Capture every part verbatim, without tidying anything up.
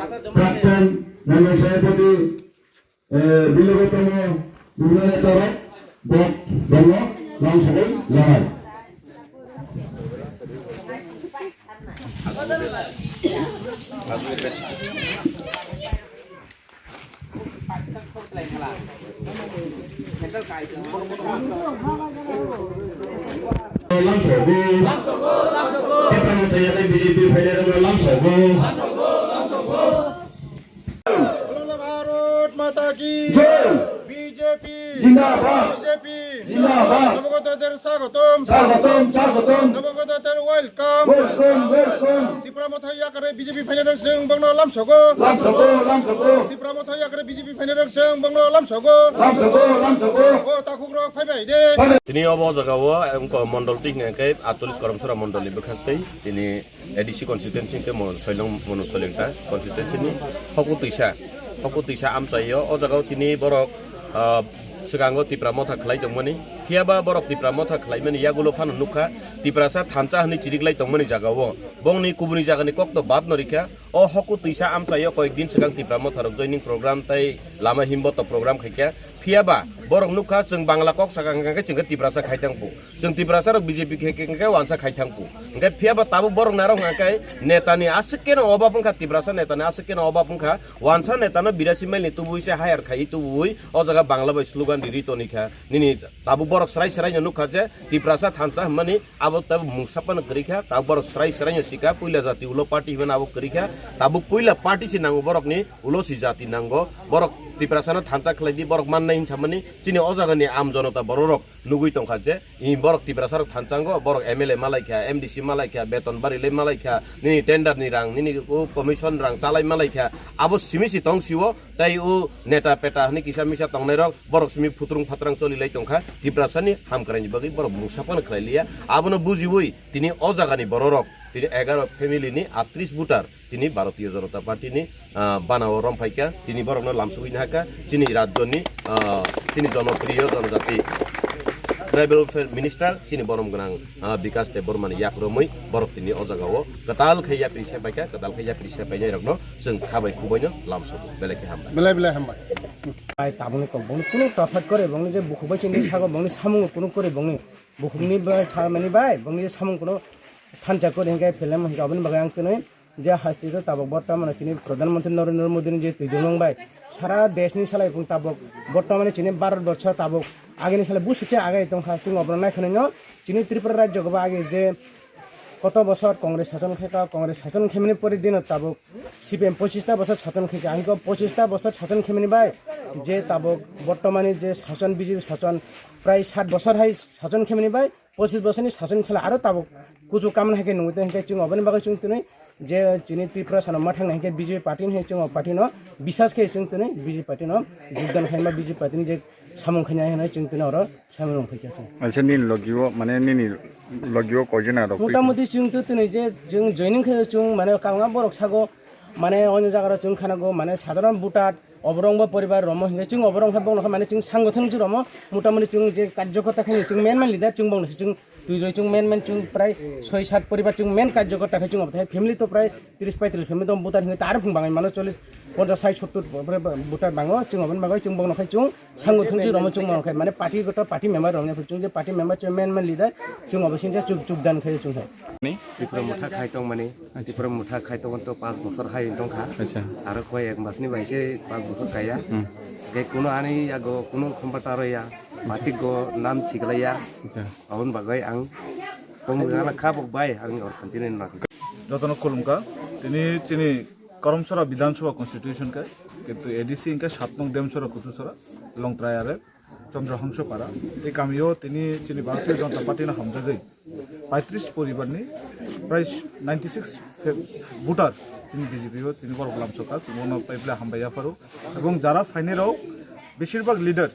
প্রাক্তন মণ্ডল সভাপতি, এ, বিলগতম উন্নয়ন তারা বক বঙ্গ লামসগই লামাই। Lamsogo. Tata mata yakai B J P phainai rok lamsogo. Bolo Bharat Mata Ki. Jai. B J P. Jindabad. B J P. Jindabad. Nabogototero sagotom. Sagotom, sagotom. Nabogototero welcome. Welcome, welcome. Tipra Motha yakare B J P phainai rok chwng bongno lamsogo. Lamsogo, lamsogo. Tipra Motha yakare B J P phainai rok chwng bongno lamsogo. Lamsogo, lamsogo. O takhuk rok phaibai de. Tini obo o jaga o, em, ko-, mondol twi hwnka khe atchollish Karamsora mondol ni bwkhak twi tini A D C constituency hwnkhe mo-, Soilong, Monu Soilengta constituency ni hoku twisa, hoku twisa amchaio. O jaga o tini borok, ah, swkango Tipra Motha khlai tongmani. Phiya ba borok Tipra Motha khlaimani yagulo phano nukha, Tiprasa thansa hwnwi chiriklai tongmani jaga o. Bongni kubuni jagani kokno bad no rikha. O hoku twisa amchaio koyek din swkang Tipra Motha rok joining program tei lama himboto program khaikha. Phiya ba borok nukha chwng Bangla kok saka hwnkha khe chwng khe Tiprasa khai thang bu. Chwng Tiprasa rok B J P khe, khe, khe wansa khai thang bu. Hwnkhe phiya ba tabuk borok narok hwnkha khe netani aswk keno obab wngkha, Tiprasa netani aswk keno obab wngkha. Wansa netano birasi mile ni tubui se hire khai tubui o jaga Bangla bai slogan riri tonikha. Nini tabuk borok srai srai no nukha je Tiprasa thansa hwnmani abo tabuk mungsa phano kwrwi kha, tabuk borok srai srai no sikha, puila jati ulo party hwnmani abo kwrwi kha, tabuk puila party se nango borokni, ulo si jati nango, borok Tiprasa no thansa khlai di, borok mannai hinsa mani, chini o jaga ni am jonota borok rok nugui tongkha je, i borok Tiprasa rok thansa ngo, borok M L A malai kha, M D C malai kha, beton bari lai malai kha, nini tender ni rang, nini o commission rang chalai malai kha, abo simi si tong si o, tei o neta peta hwnwi kisa misa tongnai rok, borok simi phutrung phatrang choli lai tongkha, Tiprasa ni hamkrai ni bagwi borok mungsa phano khlai liya. Abono bujiwi tini o jaga ni borok rok, tini egaro family ni atris voter tini Bharatiya Janata Party ni, ah, bana o rom phaikha, tini borok no lamsugwi nahakha, chini rajyo ni, ah, chini jonopriyo jonojati tribal welfare minister, chini borom gwnang, ah, Bikas Debbarma ni yak romwi borok tini o jaga o kwtal khe yapri se paikha, kwtal khe yapri se painai rok no chwng kha bai khu bai no lamsogo, belai khe hambai. Belai belai hambai. Ai tabukni kok bongni kunu tophat kore bongni je bukhuk bai chini sago bongni samung kunu kore bongni bukhukni bai samani bai bongni je samung kunu thansa kore hingke film hingke aboni bagwi ang kwnwi je haste to tabuk bortomano chini Pradhan Mantri Narendra Modi ni je twijlangmung bai sara desh ni salai phung tabuk bortomani chini Bharat borsho tabuk agini salai busukse agai tongkha chwng obono naikhwnwi no chini Tripura rajyo goba age je koto bosor Congress sason khe ka Congress sason khemani pore dino tabuk C P M pochista bosor sason khe ka hingke pochista bosor sason khemani bai je tabuk bortomani je sason B J P sason prai sat bosor hai sason khemani bai pochis bosorni sason sala aro tabuk kuchuk kamna hai khe nungwi tong hingke chwng oboni bagwi chwng twnwi je chini Tripura sano ma thangna hingke B J P party ni hai chwng o party no bisas khe chwng twnwi B J P party no jogdan khaima B J P party ni je samung khaina hinwi chwng twnwi oro samung rong phaikha chwng. Acha nini logio mane nini logio koijona rok. Motamoti chwng to twnwi je chwng joining khe chwng mane kabangma borok sago mane onyo jaga rok chwng khanago mane sadharon voter Oborok wngba poribar romo hingke chwng oborok wngkha bongno khe mane chwng sangothon se romo motamoti chwng je karjokorta khe chwng main main leader chwng bongno se chwng twi roi chwng main main chwng prai soi sat poribar chwng main karjokorta khe chwng obo family to prai tris paitris family to voter hingke tar phung bangai mano chollish ponchash sait sottur voter bango chwng oboni bagwi chwng bongno khe chwng sangothon se romo chwng bongno khe mane party goto party member rok chwng je party member chwng main main leader chwng obo singsa chwng chwng dan khe chwng khe. Ni Tipra Motha khai tongmani, Acha. Tipra Motha khai tongmani to panch bosor hai wng tongkha. Acha. Aro koi ek mas ni bai se panch bosor kaiya. Hmm. Ge kuno ani yago kuno khompa taro ya, Acha. Matik go nam siklaiya. Acha. Aboni bagwi ang tong gana kha bok bai ang or khanchini na. Jotono khulumkha, tini chini Karamsora Bidhan Sabha constitution kai, kintu A D C hingke sat nong Demsora Kuchusora, Longtrai are. Chandra Hangso Para. Ei kamio tini chini Bharatiya Janata Party no hamjagwi paitris poribar ni prai ninety six fe-, voter chini B J P o chini borok lamsokha, chini bono paipla hambai yapharo. Ebong jara phainai rok beshirbag leader,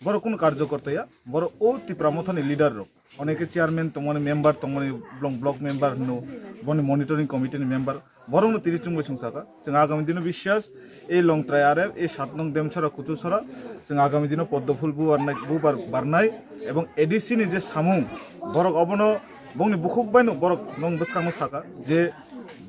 borok kunu karjokorta ya, borok o Tipra Motha ni leader rok. Oneke chairman tongmani, member tongmani, block, block member hino, boni monitoring committee ni member. Borokno tini chwngbai chwngsakha. Chwng agami dino biswas, ei Longtrai are, ei sat nong Demsora Kuchusora, chwng agami dino Poddo phul bubar nai, bubar barnai, ebong A D C ni je samung, borok obono Bongni bukhuk baino borok nong bwskango saka je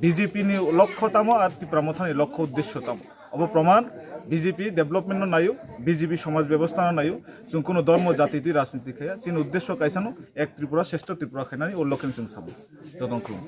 B J P ni lokho tamo ar Tipra Mothani lokho uddesho tamo. Obo proman B J P development no nayo, B J P somaj bebosta no nayo, chwng kuno dhormo jati twi rajniti khaya, chini uddesho kaisano ek Tripura, shrestho Tripura khainani o lokhen chwng sabo. Jotono khulum.